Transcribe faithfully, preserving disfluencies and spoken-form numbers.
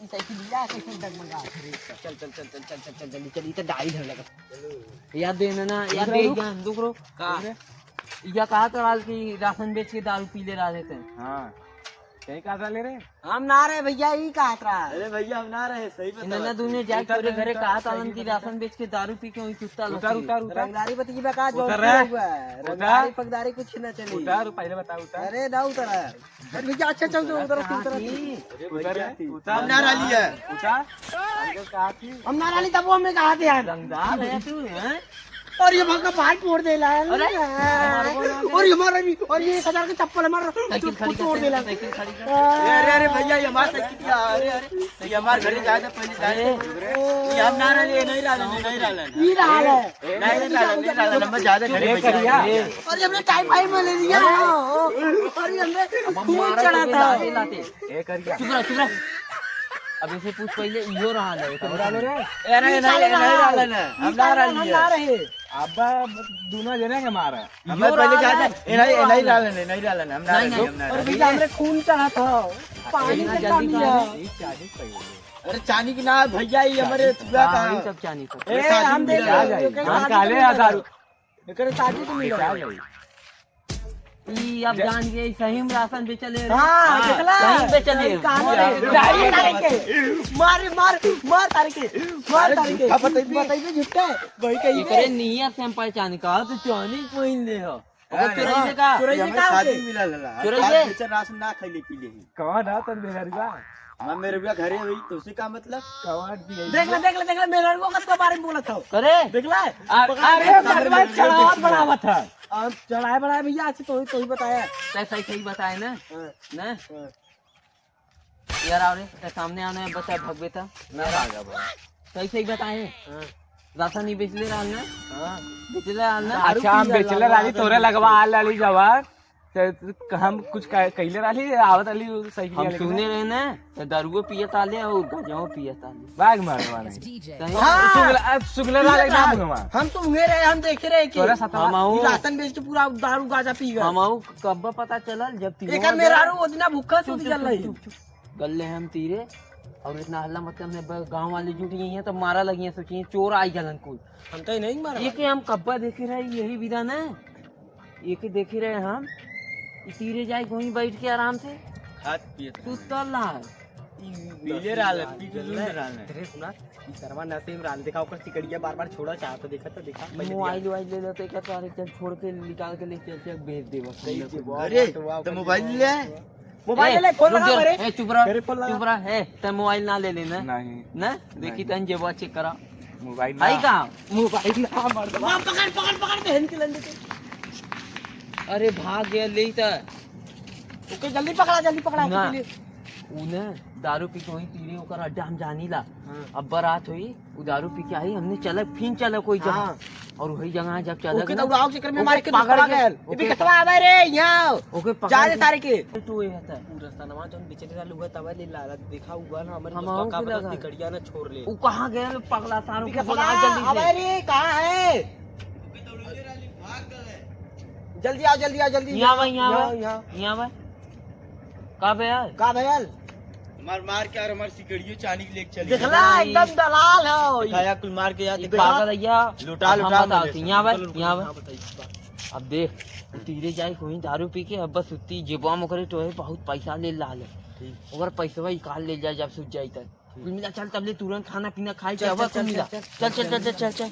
ई साइकिल लिया, कैसे डगमगा। चल, चल, चल, जल्दी चल, ई तो डाई धर लगा। याद दे ना, ना, याद दे, रुक। याद, रुक, रुक। का? रुक रे। या कहा तो हाल कि राशन बेच के दारू पी ले रहा थे। हाँ। सही कहा था ले रे। हम ना रहे भैया, ई कहा था। अरे भैया, हम ना रहे, सही बता। इन्होंने दुनिया जाए उतर तोरे नहीं, घरे उतर, कहा था सही कि बता। राशन बेच के दारू पी के वहीं सुत्ता उतर, लगी। उतर, उतर। रंगदारी बतगी बा का, जो उतर उतर रे। हुआ है। उतर। रंगदारी फंगदारी कुछ ना चली। उतर, पहले बता, उतर। अरे ना उतर। अरे भैया, अच्छा, अच्छा, उतर, उतर, उतर। अरे भैया, उतर रे, उतर। हम ना रही है। उतर। हम ना रही, तब वो हमें कहा थे यार। रंगदार है तू, हैं? और ये भाग का बाहर छोड़ दे ला है। अरे। और ये हमारा भी, और ये एक हजार का चप्पल हमारा साइकिल खड़ी छोड़ कर, दे ला। साइकिल खड़ी कर। अरे, अरे, अरे भैया, ये हमारा साइकिल क्या? अरे, अरे, ये हमारे घर जाए तो पहले जाए। अरे। ये हम ना रहे, ये नहीं रहा, नहीं रहा, नहीं रहा। ये रहा है। नहीं, नहीं, नहीं, नहीं, नहीं, नहीं, नंबर ज्यादा खरीद ए, भैया। करिया। अरे, हमने टाइम भाई में ले लिया। अरे, हमने अब खून मारा चढ़ा तो था। लाते, लाते। ए, करिया। चुप रह, चुप रह। अब इसे पूछ पहले, इहो रहा ले, कौन रहा ले रे? ए, नहीं, ये नहीं, साले नहीं, रहा। नहीं रहा ले, हम ये ना साले रहा हम लिए। ना रहे। अब दोनों जने के मारा। इहो हमें पहले रहा जाते, ले। ए, नहीं, इहो ए, नहीं रहा रहा ले। ले, नहीं रहा ले, हम ना नहीं, रहा नहीं। लिए, हम ना और रहा भैया, लिए। हमरे खून चढ़ा था। पानी इतना से जल्दी कमी कहाँ है। है? ये चाबी पड़ी है। अरे, चानी की ना भैया, ये हमारे चानी पूरा का। का है, सब चानी का। ए, शादी हम में देख मिला रहे हैं, है। जो कि हम शादी काले में आ मिला दारू। रहे हैं। एकरे शादी तो मिला बेचा रहे हैं। गई। ई अब जा- जान गए, सही में राशन बेचले रे। हाँ, हाँ, देखला? सही बेचले। कहाँ से? डायरेक्ट तारे के। मार, मार, मार तारे के। मार अरे तारे के। झूठा बताइबे। बताइबे झूठा। वही कही एकरे रे। नियत से हम पहचान का, तो चानी पहिन ले हो। ओकर अरे, चोरइबे का? चोरइबे हमें का शादी होते? मिला लला। चोरइबे? आज बेचर राशन ना खइले पीले ही। कौन है तोर मेहररुआ? मैं मेहररुआ घरे हुई, तो उसे का मतलब? कौन की है? देख ले, देख ले, देख ले, मेहररुआ का तो बारे में बोलत हो। करे? देख ले? आ-, पकड़ अरे, के बदमाश मेहररुआ चढ़ावत के बढ़ावत है। अब चढ़ाए बढ़ाए भैया, अच्छे तो ही, तो ही बताया। तै सही, सही बताए ना? हाँ। ना? हाँ। यार, आओ रे, ए, सामने आने बता भगवे त। ना भागा बा। सही सही बताए। हाँ। राशन नहीं बेचले रहल ना? हाँ। बेचले रहल ना? अच्छा, हम बेचले रहली, तोरे लगवा आल रहली जवान। तो हम कुछ कह-, कहले रहली, आवत रहली, उ सही हम सुने रहे ना, तो दारुओ पियत आले और गंजाओ पियत आले। बाग मारवा नहीं। सही। हाँ। सुगला, अब सुगला पियत रहले ना रहल। हम तो हुए रहे, हम देखे रहे कि तोरे साथ हम आऊ। राशन बेच के पूरा दारू गांजा पी गए। हम आऊ कब्बा पता चलल जब तीनों एकर गए। मेहरारू ओतना भूखा चुप, सूत चुप, जल चुप, रही। चुप, चुप। गल्ले हम तीरे और इतना हल्ला मत कर, हमने ब-, गाँव वाले जुट गई हैं तो मारा लगी हैं, सोचिए चोर आई गलन कुल। हम तो नहीं मारा। ये कि हम कब्बा देखे रहे, यही विधा ना, ये कि देखे रहे हम, ये तीरे जाए वहीं बैठ के आराम से खात पियत सुतल रहा है। पीले रहल, पी के लूंड रहल। तेरे सुना, ई सरवा नशे में रहल, देखा ओकर सिकड़िया बार-बार छोड़ा चाहत, देखा तो देखा, पहले मोबाइल दिया। वोबाइल ले लेते, कहता, "अरे चल, छोड़ के निकाल के ले चल, चल, भेज दे बस।" अरे, तो मोबाइल ले आए? मोबाइल ए, ले, फोन रुक लगा जा। मेरे। ए, चुप रह, मेरे फोन लगा। चुप रह, ए, ते मोबाइल ना ले लेना। नहीं। ना? देखी नहीं। तन जेबा चेक करा। मोबाइल आई ना। का? मोबाइल ना, मर्दवा। पकड़, पकड़, पकड़, बहन के लंडे के। अरे भाग गया, ले ही त। ओके, जल्दी पकड़ा, जल्दी पकड़ा, ना। ओके, ले। ऊ ने दारू पी के वहीं तीरे ओकर अड्डा हम जानी ला। हाँ। अब बारात हुई, ऊ दारू पी के आई, हमने चला, फिन चला कोई जगह। हाँ। और वही जगह जब चला ओके, गया, तो उड़ाओ चक्कर में ओके मार के पकड़ दुसरा के, गयल। ओके। इबे कतवा आवे रे, यहाँ। ओके, पकड़ जा रे के। सारे के। तू ये हता। पूरा सनवा जौन बिचले चालू हुआ, तबे ले लाला, देखा हुआ ना, हमारे हम दोस्त आओ का के पता लगा। सिकड़िया ना छोड़ ले। ऊ कहाँ गयल पगला सारू इबे को कतवा बुला जल्दी से। आवे रे, कहाँ है? जल्दी आओ, जल्दी आओ, जल्दी। यहाँ आवा, यहाँ आवा। यहाँ, यहाँ। यहाँ आवा। का भयल? का भयल? मार, मार के और हमार सिकड़ियो चानी के लेके चली देखला, गई। एकदम दलाल है। दिखाया कुल मार के यार, ये देखा। पागल है या? लुटा, अब हम लुटा बताओ, मिले। यहाँ आवा, चलो, यहाँ आवा। यहाँ बताइए। अब देख, तीरे जाए कोई दारू पी के, अब बस उतनी जेबा में करे तो है, बहुत पैसा ले ला ले। ठीक। ओकर पैसवा निकाल ले जाए जब सुत जाए तब। कुल मिला, चल, तब ले तुरंत खाना पीना खाए के चल, आवा, चल, कुल चल, मिला। चल, चल, चल, चल, चल, चल।